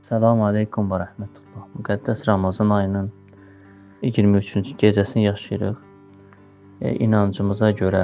Selamun Aleyküm və Rəhmətullah. Müqəddəs Ramazan ayının 23-cü gecəsini yaşayırıq. İnancımıza görə,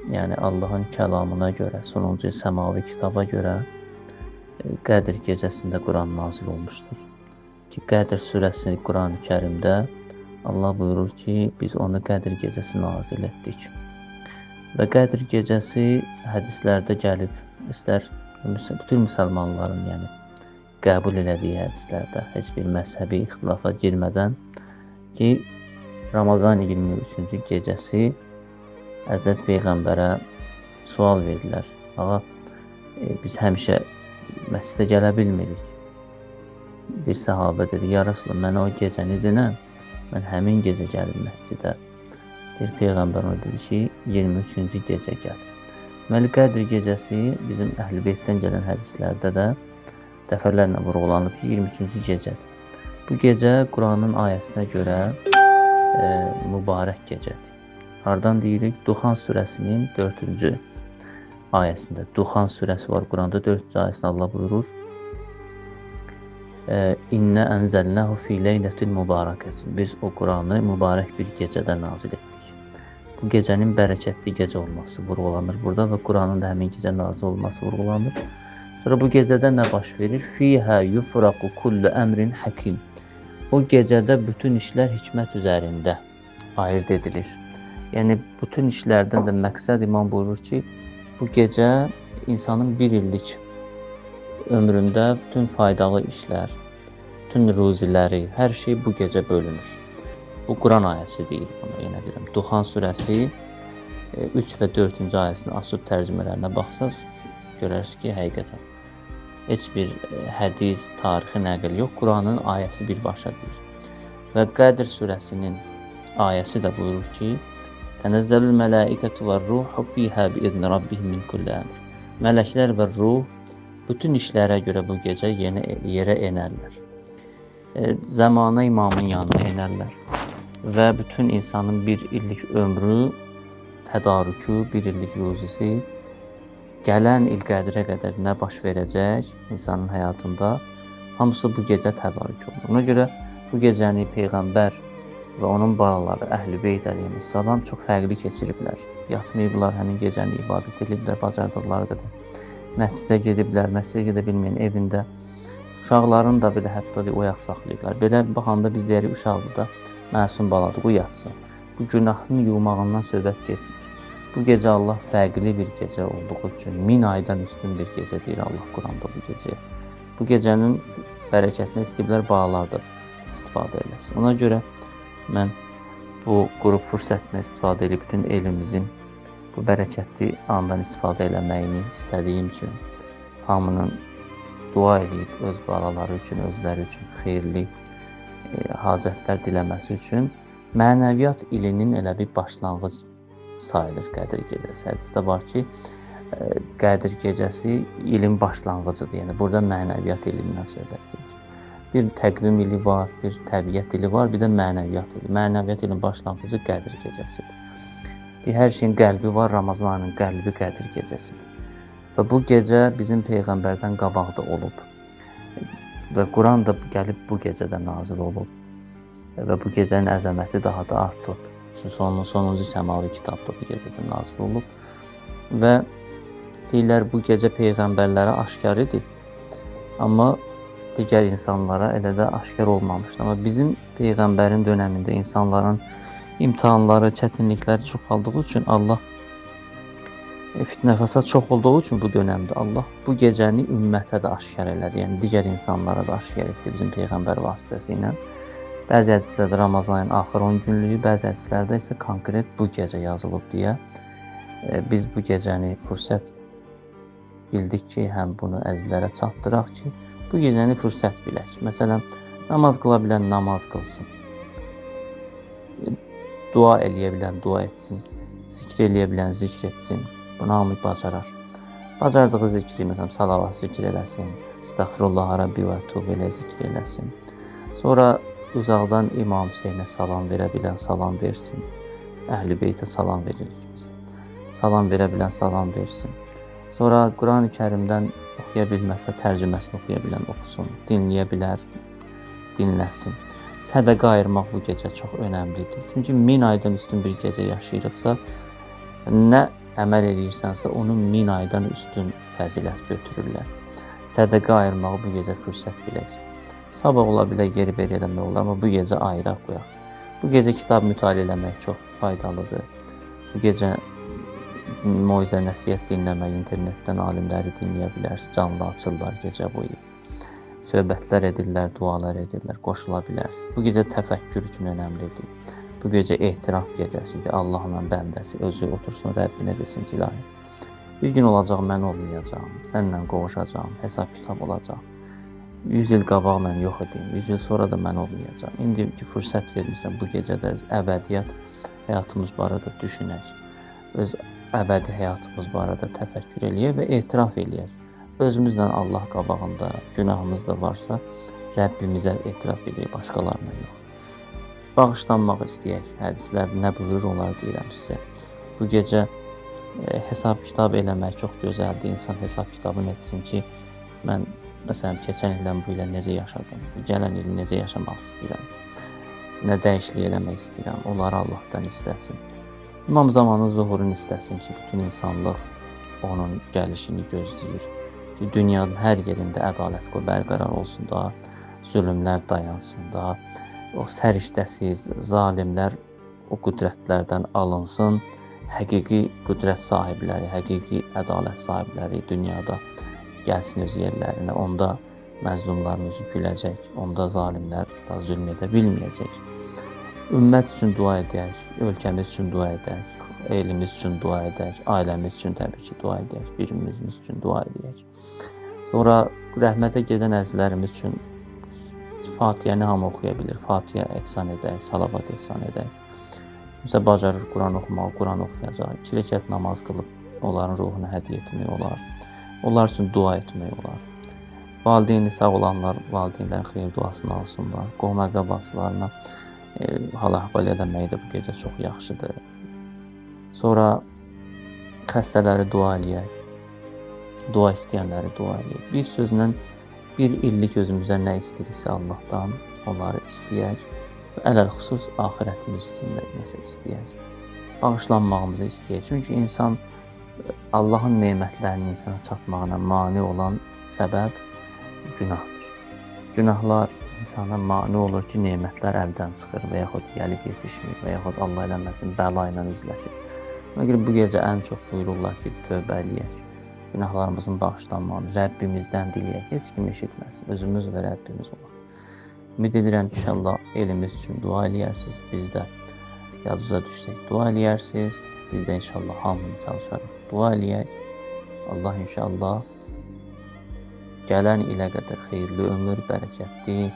yəni Allahın kəlamına görə, sonuncu səmavi kitaba görə Qədir gecəsində Quran nazil olmuşdur. Ki Qədir surəsi Quran-ı Kərimdə Allah buyurur ki, biz onu Qədir gecəsi nazil etdik. Və Qədir gecəsi hədislərdə gəlib, istər bütün müsəlmanların, yəni qəbul elədiyi hədislərdə heç bir məzhəbi ixtilafa girmədən ki, Ramazan 23-cü gecəsi Həzrət Peyğəmbərə sual verdilər. Ağa, biz həmişə məscidə gələ bilmirik. Bir səhabə dedi, ya Rəsulullah, mənə o gecəni denən, mən həmin gecə gəlim məscidə. Bir Peyğəmbər ona dedi ki, 23-cü gecə gəl. Deməli, Qədir gecəsi bizim Əhl-i Beytdən gələn hədislərdə də dəfələrlə vurğulanıb ki, 23-cü gecədir. Bu gecə Quranın ayəsinə görə mübarək gecədir. Hardan deyirik? Duxan surəsinin 4-cü ayəsində. Duxan surəsi var Quranda, 4-cü ayəsində Allah buyurur: İnnə ənzəlnəhu fi leylətin mübarəkətin. Biz o Quranı mübarək bir gecədə nazil etdik. Bu gecənin bərəkətli gecə olması vurğulanır burada və Quranın da həmin gecə nazil olması vurğulanır. Sonra bu gecədə nə baş verir? Fihə yufraqu kullu əmrin həkim. O gecədə bütün işlər hikmət üzərində ayırd edilir. Yəni bütün işlərdən də məqsəd imam buyurur ki, bu gecə insanın bir illik ömründə bütün faydalı işlər, bütün ruziləri, hər şey bu gecə bölünür. Bu Quran ayəsi deyil, bunu yenə deyirəm. Duxan surəsi 3 və 4-cü ayəsini açıb tərcümələrinə baxsaz, görərsiniz ki, həqiqətən heç bir hədis, tarixi nəql yox, Quranın ayəsi birbaşa deyir. Və Qədir surəsinin ayəsi də buyurur ki, Tənəzzəlül mələikətu və ruhu fihə biizni rabbihim min kulli əmr. Mələklər və ruh bütün işlərə görə bu gecə yerə enərlər. Zəmanə imamın yanına enərlər və bütün insanın bir illik ömrü, tədarükü, bir illik ruzisi gələn il Qədirə qədər nə baş verəcək insanın həyatında, hamısı bu gecə tədarük olunur. Ona görə bu gecəni Peyğəmbər və onun balaları, Əhl-i Beyt əleyhissalam çox fərqli keçiriblər. Yatmayıblar, həmin gecəni ibadət ediblər, bacardıqları qədər. Məscidə gediblər, məscidə gedə bilməyən evində. Uşaqların da belə hətta oyaq saxlayıblar. Belə baxanda biz deyirik, uşaqdır da, məsum baladır, o yatsın. Bu günahın yumağından söhbət getmir. Bu gecə Allah fərqli bir gecə olduğu üçün 1000 aydan üstün bir gecə deyir Allah Quranda bu gecəyə. Bu gecənin bərəkətinə istəyiblər balalar da istifadə eləsin. Ona görə mən bu qrup fürsətinə istifadə edib bütün elimizin bu bərəkətli andan istifadə eləməyini istədiyim üçün hamının dua eləyib öz balaları üçün, özləri üçün xeyirli hacətlər diləməsi üçün mənəviyyat ilinin elə bir başlanğıc sayılır Qədir gecəsi. Hədisdə var ki, Qədir gecəsi ilin başlanğıcıdır. Yəni burada mənəviyyat ilindən söhbət gedir. Bir təqvim ili var, bir təbiət ili var, bir də mənəviyyat ili. Mənəviyyat ilinin başlanğıcı Qədir gecəsidir. Hər şeyin qəlbi var, Ramazan ayının qəlbi Qədir gecəsidir. Və bu gecə bizim Peyğəmbərdən qabaqda olub. Və Quran da gəlib bu gecədə nazil olub. Və bu gecənin əzəməti daha da artıb. Sonuncu səmavi kitabda bu gecədə nazil olub. Və deyirlər, bu gecə Peyğəmbərlərə aşkar idi. Amma digər insanlara elə də aşkar olmamışdı. Amma bizim Peyğəmbərin dönəmində insanların imtahanları, çətinlikləri çoxaldığı üçün Allah fitnə fəsad çox olduğu üçün bu dönəmdə Allah bu gecəni ümmətə də aşkar elədi. Yəni digər insanlara da aşkar etdi bizim Peyğəmbər vasitəsilə. Bəzi hədislərdə Ramazan ayının axır 10 günlüyü, bəzi hədislərdə isə konkret bu gecə yazılıb deyə biz bu gecəni fürsət bildik ki, həm bunu əzizlərə çatdıraq ki, bu gecəni fürsət bilək. Məsələn, namaz qıla bilən namaz qılsın, dua eləyə bilən dua etsin, zikr eləyə bilən zikr etsin. Bunu hamı bacarar. Bacardığı zikri, məsələn, salavat zikr eləsin, Estağfirullah Rabbi və tub elə zikr eləsin. Sonra uzaqdan İmam Hüseynə salam verə bilən salam versin. Əhl-i Beytə salam veririk biz. Salam verə bilən salam versin. Sonra Quran-ı Kərimdən Oxuya bilməsə tərcüməsini oxuya bilən oxusun, dinləyə bilər, dinləsin. Sədəqə ayırmaq bu gecə çox önəmlidir. Çünki 1000 aydan üstün bir gecə yaşayırıqsa, nə əməl eləyirsənsə, onun 1000 aydan üstün fəzilət götürürlər. Sədəqə ayırmağı bu gecə fürsət bilək. Sabah ola bilər, geri beri eləmək olar, amma bu gecə ayıraq qoyaq. Bu gecə kitab mütaliə eləmək çox faydalıdır. Bu gecə moizə nəsihət dinləmək, internetdən alimləri dinləyə bilərsiniz, canlı açırlar gecə boyu. Söhbətlər edirlər, dualar edirlər, qoşula bilərsiniz. Bu gecə təfəkkür üçün önəmlidir. Bu gecə etiraf gecəsidir. Allahla bəndəsi özü otursun, Rəbbinə desin ki, ilahi, bir gün olacaq mən olmayacağam, səninlə qovuşacağam, hesab kitab olacaq. 100 il qabaq mən yox idim, 100 il sonra da mən olmayacağam. İndi ki fürsət vermirsən bu gecədə əbədiyyət həyatımız barədə düşünək. Öz əbədi həyatımız barədə təfəkkür eləyək və etiraf eləyək. Özümüzlə Allah qabağında günahımız da varsa, Rəbbimizə etiraf eləyək, başqalarına yox. Bağışlanmaq istəyək. Hədislər nə buyurur, onları deyirəm sizə. Bu gecə hesab kitab eləmək çox gözəldir. İnsan hesab kitabını etsin ki, mən məsələn keçən ildən bu ilə necə yaşadım, gələn il necə yaşamaq istəyirəm, nə dəyişiklik eləmək istəyirəm, onları Allahdan istəsin. İmam zamanı zuhurunu istəsin ki, bütün insanlıq onun gəlişini gözləyir. Ki, dünyanın hər yerində ədalət bərqərar olsun da, zülmlər dayansın da, o səriştəsiz zalimlər o qüdrətlərdən alınsın, həqiqi qüdrət sahibləri, həqiqi ədalət sahibləri dünyada gəlsin öz yerlərinə. Onda məzlumların üzü güləcək, onda zalimlər da zülm edə bilməyəcək. Ümmət üçün dua edək, ölkəmiz üçün dua edək, elimiz üçün dua edək, ailəmiz üçün təbii ki dua edək, birimiz üçün dua edək. Sonra rəhmətə gedən əzizlərimiz üçün Fatihəni hamı oxuya bilir. Fatihə ehsan edək, salavat ehsan edək. Kimsə bacarır Quran oxumağı, Quran oxuyacaq. 2 rükət namaz qılıb onların ruhuna hədiyyə etmək olar. Onlar üçün dua etmək olar. Valideyni sağ olanlar valideynlərin xeyir duasını alsınlar. Qohum əqrəbasılarına hal-əhval eləmək də bu gecə çox yaxşıdır. Sonra xəstələri dua eləyək, dua istəyənləri dua eləyək. Bir sözlə bir illik özümüzə nə istəyiriksə Allahdan, onları istəyək və ələl-xüsus axirətimiz üçün də nəsə istəyək. Bağışlanmağımızı istəyək. Çünki insan Allahın nemətlərinin insana çatmağına mane olan səbəb günahdır. Günahlar insana mane olur ki, nemətlər əldən çıxır və yaxud gəlib yetişmir və yaxud Allah eləməsin, bəla ilə üzləşir. Ona görə bu gecə ən çox buyururlar ki, tövbə eləyək, günahlarımızın bağışlanmağını Rəbbimizdən diləyək, heç kim eşitməsin, özümüz və Rəbbimiz olaq. Ümid edirəm inşallah elimiz üçün dua eləyərsiniz, biz də yadınıza düşsək dua eləyərsiniz, biz də inşallah hamını çalışarıq, dua eləyək. Allah inşallah gələn ilə qədər xeyirli ömür, bərəkətli,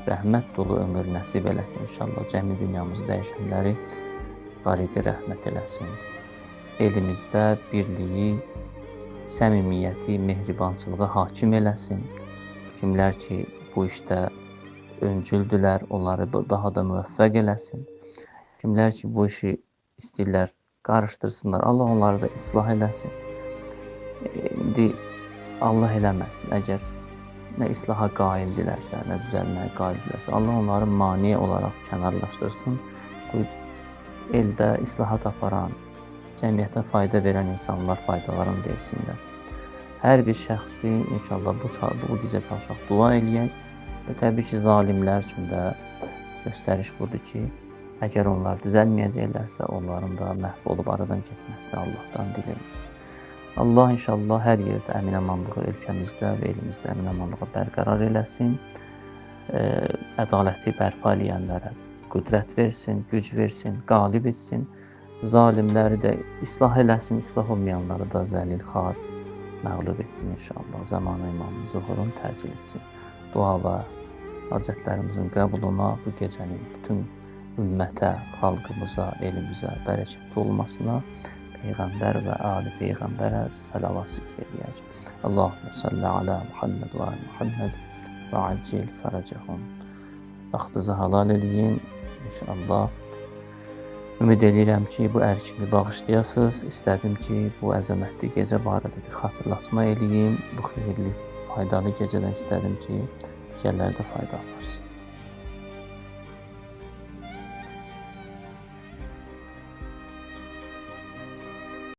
rəhmət dolu ömür nəsib eləsin inşallah. Cəmi dünyamızı dəyişənləri qariqi rəhmət eləsin. Elimizdə birliyi, səmimiyyəti, mehribançılığı hakim eləsin. Kimlər ki bu işdə öncüldülər, onları daha da müvəffəq eləsin. Kimlər ki bu işi istəyirlər, qarışdırsınlar, Allah onları da islah eləsin. İndi Allah eləməsin, əgər nə islaha qaildilərsə, nə düzəlməyə qaildilərsə, Allah onları mane olaraq kənarlaşdırsın. Qoy eldə islahat aparan, cəmiyyətə fayda verən insanlar faydalarını versinlər. Hər bir şəxsi inşallah bu gecə çalışaq dua eləyək və təbii ki, zalimlər üçün də göstəriş budur ki, əgər onlar düzəlməyəcəklərsə, onların da məhv olub aradan getməsini Allahdan diləyirik. Allah inşallah hər yerdə əmin-amanlığı ölkəmizdə və elimizdə əmin-amanlığı bərqərar eləsin. Ədaləti bərpa eləyənlərə qüdrət versin, güc versin, qalib etsin. Zalimləri də islah eləsin, islah olmayanları da zəlil, xar, məğlub etsin inşallah. Zamanı imamın zuhurunu təcil etsin. Dua və hacətlərimizin qəbuluna, bu gecənin bütün ümmətə, xalqımıza, elimizə bərəkətli olmasına Peyğəmbər və ali Peyğəmbərə salavat zikr eləyək. Allahümme salli ala Muhammed və ali Muhammed və accil fərəcəhum. Vaxtınızı halal eləyin. İnşallah Ümid eləyirəm ki, bu ərkimi bağışlayasınız. İstədim ki, bu əzəmətli gecə barədə bir xatırlatma eləyim. Bu xeyirli, faydalı gecədən istədim ki, digərləri də fayda alarsın.